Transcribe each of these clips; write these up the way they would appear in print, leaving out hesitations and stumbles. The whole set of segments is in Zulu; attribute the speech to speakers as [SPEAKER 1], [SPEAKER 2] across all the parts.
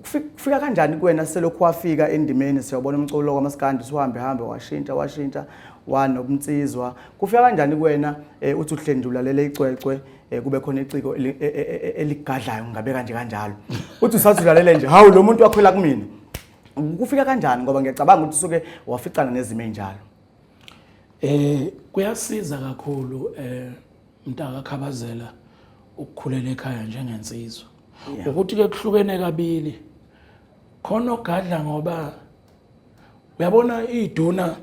[SPEAKER 1] Kufika kanjani kuwena selokhu wafika endimeni, siyawubona umculo kwamaskandi usuhambe hambe washintsha washintsha wanobunsizwa. Kufika kanjani kuwena uthi uhleli nje ulalele icwecwe, kube khona iciko eligadlayo, ngingabeka nje kanjalo, uthi usathi ulalele nje, hawu, lo muntu wakhwela kumina. Kufika kanjani? Ngoba ngiyacabanga ukuthi usuke waficana nezimo ey'njalo.
[SPEAKER 2] Kuyasiza kakhulu, mntaka Khabazela, ukukhulela ekhaya njengensizwa. Ukuthi ke kuhlukene kabili. Khona ogadla ngoba uyabona iduna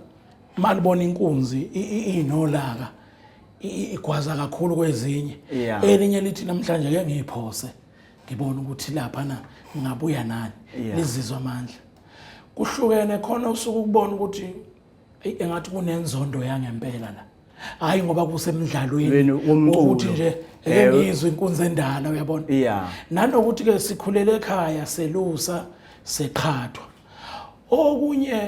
[SPEAKER 2] malibona inkunzi inolaka, igwaza kakhulu kwezinye. Elinye lithi namhlanje ke ngiyiphose, ngibona ukuthi lapha na ngingabuya nani. Lizizwa amandla. Kuhlukene khona usuku ukubona ukuthi eyi, engathi kunenzondo yangempela la, hayi ngoba kusemdlalweni
[SPEAKER 1] Lweni womculo.
[SPEAKER 2] Ukuthi nje eke ngizwe inkunzi endala, uyabona. Nanokuthi ke sikhulele ekhaya selusa, seqhathwa. Okunye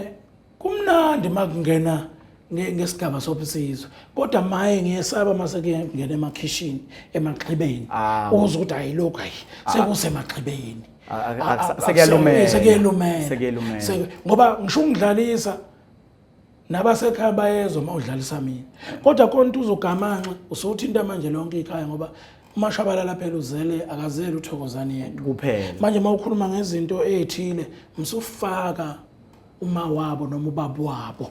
[SPEAKER 2] kumnandi makungena ngesigaba sobunsizwa, kodwa maye ngiyesaba mase kungena emakhishini, emaxhibeni. Uzwe ukuthi hayi, lokhu hayi, sekusemaxhibeni.
[SPEAKER 1] Sekuyalumela.
[SPEAKER 2] Sekuyalumela.
[SPEAKER 1] Sekuyalumela.
[SPEAKER 2] Ngoba ngisho ungidlalisa, nabasekhaya bayezwa uma udlalisa mina, kodwa khona into uzogamanxa usuthinta manje lonke ikhaya, ngoba uMashabalala phela uzele, akazele uThokozani yedwa
[SPEAKER 1] kuphela.
[SPEAKER 2] Manje uma ukhuluma ngezinto ey'thile, msufaka uma wabo noma ubaba wabo,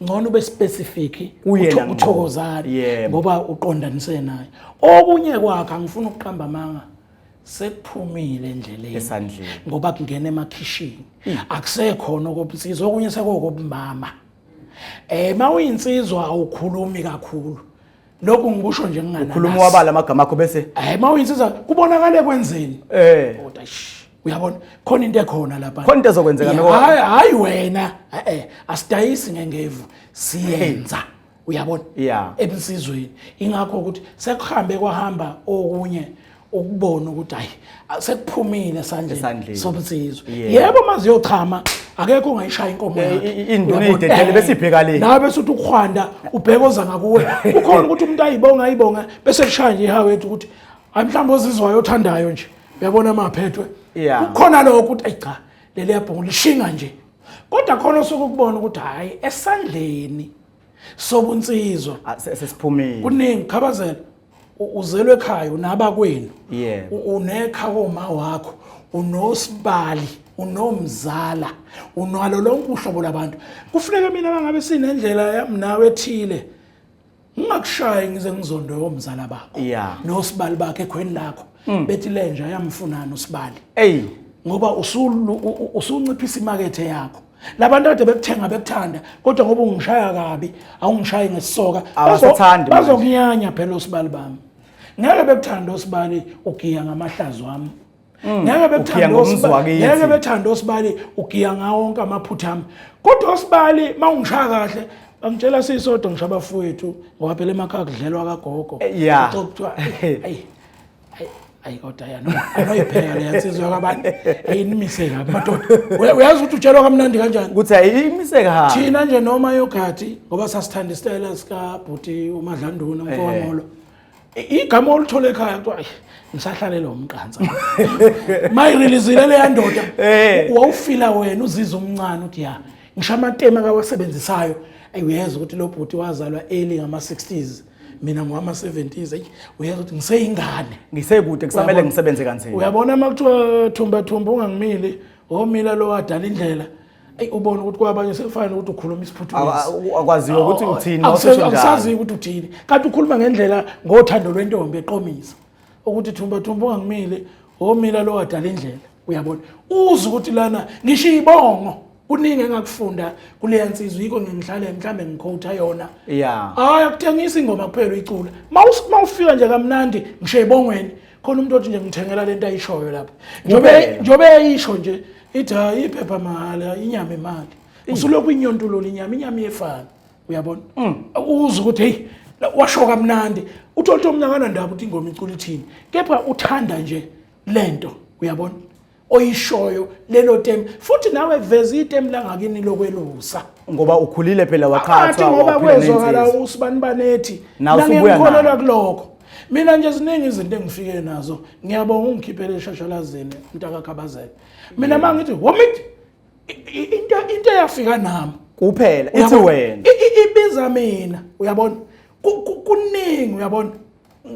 [SPEAKER 2] ngcono ube specific
[SPEAKER 1] Kuyena ngqo.
[SPEAKER 2] uThokozani ngoba uqondanise naye. Okunye kwakhe, angifuni ukuqamba amanga, sekuphumile endleleni.
[SPEAKER 1] Esandleni.
[SPEAKER 2] Ngoba kungena emakhishini, akusekhona okobunsizwa, okunye sekokobumama. Mawuyinsizwa awukhulumi kakhulu, lokhu ngikusho nje ngingananazi.
[SPEAKER 1] Ukhuluma wabala amagama akho bese
[SPEAKER 2] Mawuyinsizwa kubonakale kwenzeni, kodwa shh, uyabona khona into ekhona lapha.
[SPEAKER 1] Khona into ezokwenzeka.
[SPEAKER 2] Hayi hayi wena, asidayisi ngengevu, siyenza, uyabona, ebunsizweni. Ingakho ukuthi sekuhambe kwahamba okunye ukubona ukuthi hayi, sekuphumile esandleni
[SPEAKER 1] Esandleni.
[SPEAKER 2] sobunsizwa. Yebo, maziyochama akekho ongayishaya inkomo yakhe.
[SPEAKER 1] Induna
[SPEAKER 2] Uyabona?
[SPEAKER 1] idedele bese ibheka le.
[SPEAKER 2] Nawe bese uthi ukuhwanda ubheka oza ngakuwe. Kukhona ukuthi umuntu ayibonga ayibonga bese kushaya nje ihawu ethi ukuthi hayi, mhlawumbe ozizwayo othandayo nje, uyabona, maphethwe. Kukhona lokho ukuthi ayi cha, leli yabhongo lishinga nje, kodwa khona osuke ukubona ukuthi hayi, esandleni sobunsizwa
[SPEAKER 1] Ah, sesiphumile.
[SPEAKER 2] Kuningi, Khabazela. Uzelwe ekhaya, unabakwenu, unekha koma wakho, unosibali, unomzala, unalo lonke uhlobo labantu. Kufuneka mina mangabe sinendlela yami nawe ethile, ngingakushayi ngize ngizondwe omzala bakho nosibali bakhe ekhweni lakho, bethi lenja yamfunana usibali.
[SPEAKER 1] Ey.
[SPEAKER 2] Ngoba usunciphisa imakethe yakho. Labantu kade bekuthenga bekuthanda, kodwa ngoba ungishaya kabi, awungishayi ngesisoka,
[SPEAKER 1] Abasathandi manje.
[SPEAKER 2] Bazokunyanya phela osibali bami. Ngeke bekuthanda osibali ugiya ngamahlazo ami. Ngeke
[SPEAKER 1] Ugiya
[SPEAKER 2] bekuthanda
[SPEAKER 1] ngomzi
[SPEAKER 2] osibali,
[SPEAKER 1] wakithi.
[SPEAKER 2] ngeke bethanda osibali ugiya ngawo wonke amaphutha ami. Kodwa osibali mawungishaya kahle, bangitshela sisodwa ngisho abafowethu, ngoba phela emakhaya kudlelwa kagogo. Kuthiwa, ayi ayi ayi, kodwa ya, anoyipheka leya nsizwa kwabantu, ayinimise kabi madoda. Uyazi ukuthi utshelwa kamnandi kanjani
[SPEAKER 1] ukuthi ayimise kabi.
[SPEAKER 2] Thina nje noma yogathi, ngoba sasithanda isitayela sikabhuti uMadlanduna mfowamolo, igama oluthola ekhaya kuthiwa, "Ayi, ngisahlalele umqansa mayirelizile leya ndoda." Wawufila wena uzizwa umncane uthi ya, ngisho amatema akawasebenzisayo, ayi, uyezwa ukuthi lo bhuti wazalwa early ngama-60s, mina ngowama-70s. Eyi, uyezwa ukuthi ngiseyingane.
[SPEAKER 1] Ngisekude, kusamele
[SPEAKER 2] Uyabona?
[SPEAKER 1] ngisebenze kanzima.
[SPEAKER 2] Uyabona uma kuthiwa thumba thumba ungangimili, omila lo wadala indlela, eyi, ubona ukuthi kwabanye sekufana ukuthi ukhuluma isiPhuthukezi.
[SPEAKER 1] Akwaziwa ukuthi uthini, mawusesho njalo.
[SPEAKER 2] Akusaziyo ukuthi uthini, kanti ukhuluma ngendlela ngothando lwentombi eqomisa ukuthi thumba thumba ungangimili, omila lo wadala indlela. Uyabona, uze ukuthi lana ngisho ibongo kuningi engakufunda kuleya nsizwa, yikho ngihlale mhlambe ngikhotha yona. Hayi, akuthengisa ingoma kuphela uyicula. Mawufika nje kamnandi ngisho ebongweni, khona umuntu othi nje ngithengela lento ayishoyo lapha, njobe
[SPEAKER 1] Kuphela.
[SPEAKER 2] njobe eyisho nje ithi hayi, iphepha mahhala, inyama imali, usulokhu inyontululo inyama, inyama iyefana, uyabona. Uze ukuthi hey, washo kamnandi, uthola ukuthi omnye akanandaba ukuthi ingoma icula ithini, kepha uthanda nje lento, uyabona, oyishoyo lelo temu. Futhi nawe veza itemu langakini lokwelusa.
[SPEAKER 1] Ngoba ukhulile phela,
[SPEAKER 2] Athi
[SPEAKER 1] waqhathwa,
[SPEAKER 2] ngoba
[SPEAKER 1] waphila
[SPEAKER 2] kwezwakala
[SPEAKER 1] nensizwa.
[SPEAKER 2] usibani banethi
[SPEAKER 1] Nawe usubuya
[SPEAKER 2] ngiyakholelwa
[SPEAKER 1] nayo.
[SPEAKER 2] kulokho. Mina nje ziningi izinto engifike nazo. Ngiyabonga ungikhiphele eshashalazini mntakakhabazela. Mina mangithi womit into eyafika nami
[SPEAKER 1] kuphela ithi wena
[SPEAKER 2] ibiza mina, uyabona, kuningi, uyabona.